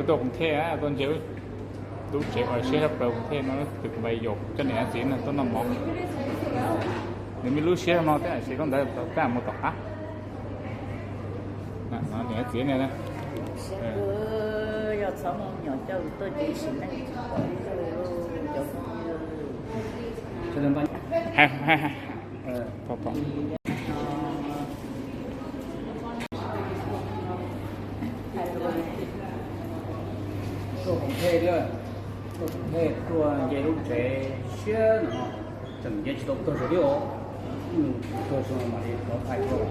Tuaj Koom Thej, tuaj ntsia lub tsev uas siab sab plaws Koom Thej no, tus kuv pais yaum coj niam txiv no tuaj noj mov. Nws me lub siab no tej zaum koj ntawd tej zaum mus tom qab. Niam txiv ne. Tuaj Koom Thej thiab, tuaj Koom Thej tuaj nce lub tsev siab no, tseem nce tsis tau kawg zoo thiab os. Kawg zoo mam li rov thaij tuaj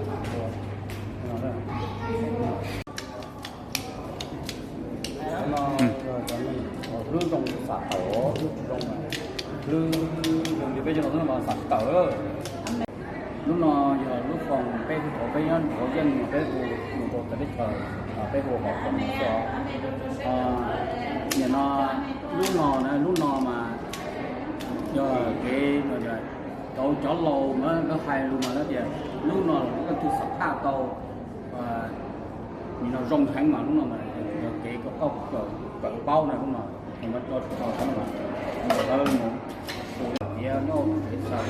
no. Hlwb zoo xam tawm, hlwb tsis zoo, hlwb zoo li peb cov no mas xam tsis tawm. Lub no yog lub foos peb hu, thaum peb nyob nrog yeej peb hu mus rau txawv teb chaws, peb hu hom foos xwb. Nim no lub no na, lub no mas yog kev, cov, cov laus mas lawv hais lus mas lawv tias lub no los leej twg xam phaj tau, nim no zoo heev mas lub no mas yog kev koj kawm paub na, lub no mas tso tsis tau, lawv mus tus tiav nyob tsev txawm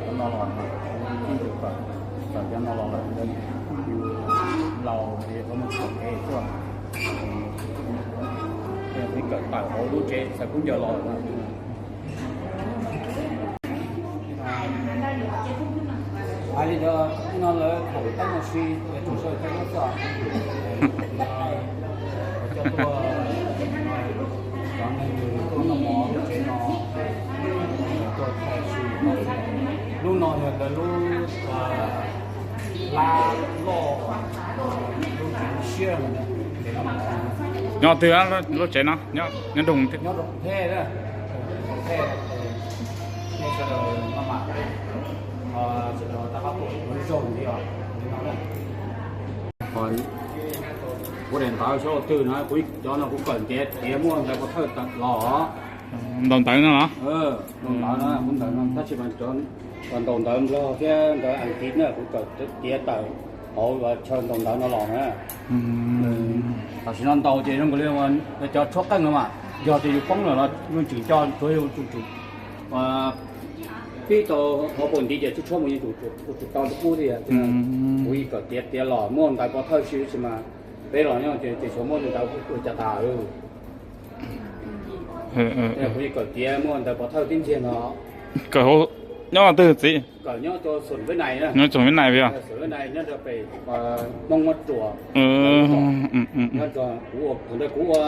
cov no los, txawm cov no los lawm, laus ces lawv mus txog kev tuaj, peb kawm tawm hauv lub tsev txawm kub ncaws los lawm. Hais li ntawd no lawv thaum teeb no si es tug sawv thaij lub txoj, coj tuaj, cov neeg tuaj noj mov lub tsev no, tuaj thaij si. Lub no yog lawv lub lab loj, lub tsev siab. Nyob twg lub tsev no? Nyob nroog Thej, Thej, nej sawv daws maj mam, sawv daws tab qab tuaj zaug li os, li no. Kuv daim ntawv xyov twg no, kuv cov no kuv kawm tiav tiav muaj ntawv pov thawj los. Ntaus ntawv no los? Ntaus ntawv no, kuv ntawv no tab sis mas cov ntaus ntawv Nplog thiab ntawv Askiv na kuv kawm tiav tawm hauv chaw ntaus ntawv no los na. Tam sim no ntaus ces zoo nkaus li cov tshuab qeej no mas yog tias yus poob lawm los yeej tseem coj, tsuav yus tsum tsum pib tau hauv paus ntiv ces tshuab tshuab mus yeej tsum tsum tau rau qub thiab. Kuv yeej kawm tiav tiav los muaj ntawv pov thawj si, tab sis mas peb los nyob ces xyov muaj ntawv ua cas tas. Kuv yeej kawm tiav muaj ntawv pov thawj tib ntxiag no. Kawm nyob twg txiv? Kawm nyob rau Xum Veb Nais, nyob Xum Veb Nais, nyob rau pem Hmoob Mab Ruas. Kuv ua, thaum ntawd kuv ua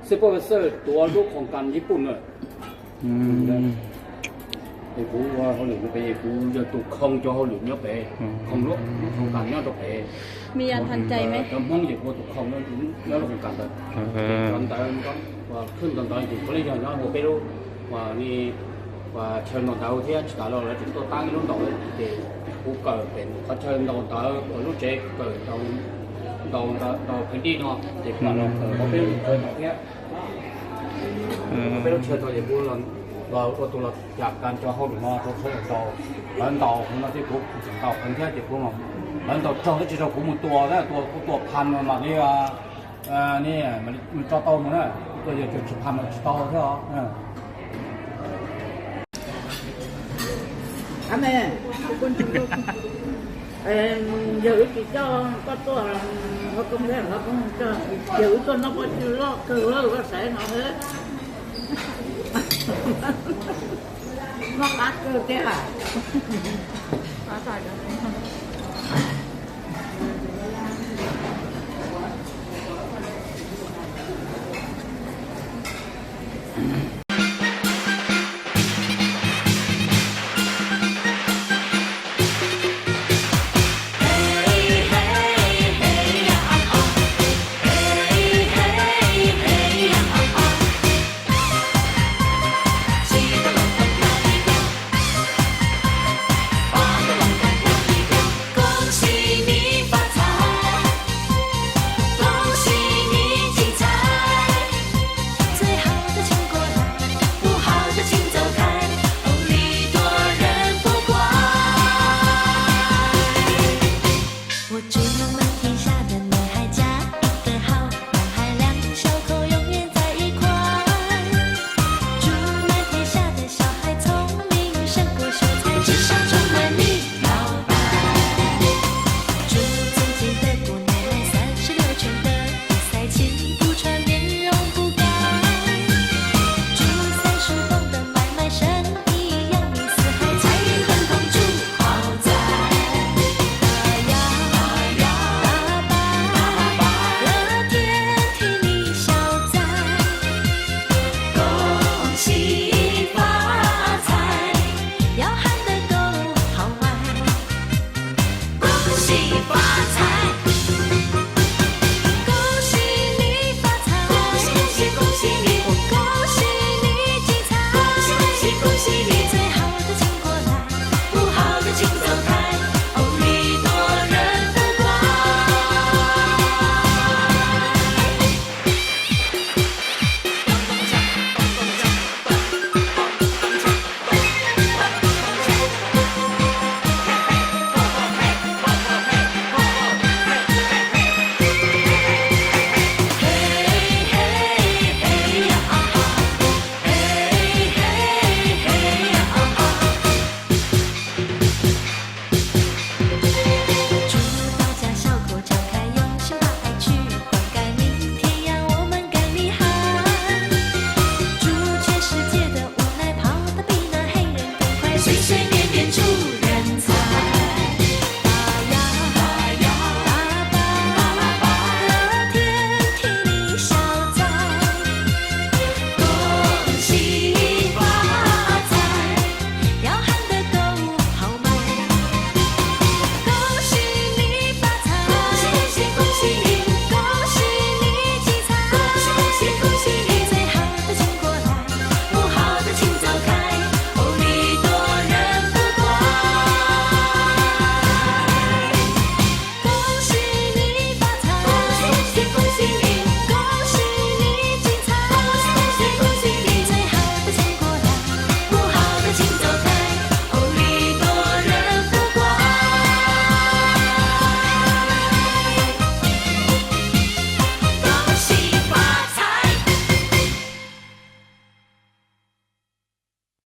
supervisor tuav lub khoos kas Nyij Pooj na. Es kuv ua hauj lwm nyob pem, kuv yog tus khoo cov hauj lwm nyob pem, khoo lub khoos kas nyob rau pem. Cov Hmoob ces kuv ua tus khoo nyob lub khoos kas ntawd. Cov ntawd, khwb ntawd ntawd ces puav leej yog nyob hauv peb lub, chaw ntaus ntawv thiab tsis tas los lawv tseem tuaj tab ib lub ntaus ces kuv kawm pem qhov chaw ntaus ntawv uas lub tsev kawm ntaus ntawv, ntaus phev dij no ces kuv los kawm hauv peb lub chaw ntawd thiab. Peb lub chaw ntawd ces kuv los ua tus los yam kas cov hauj lwm no rau sawv daws ntaus. Lawv ntaus no ces kuv tseem ntaus heev thiab ces kuv, lawv ntaus raug thiab tsis raug kuv mus tua, tua kuv tua phas mas mam li, mam li tso tau mus na, tua yog tsis phas mas tsis tau thiab os. Yawg wb tsis coj koj tuaj, yawg wb tuaj noj pob tsib loj kawg, koj saib no, noj qab kawg thiab.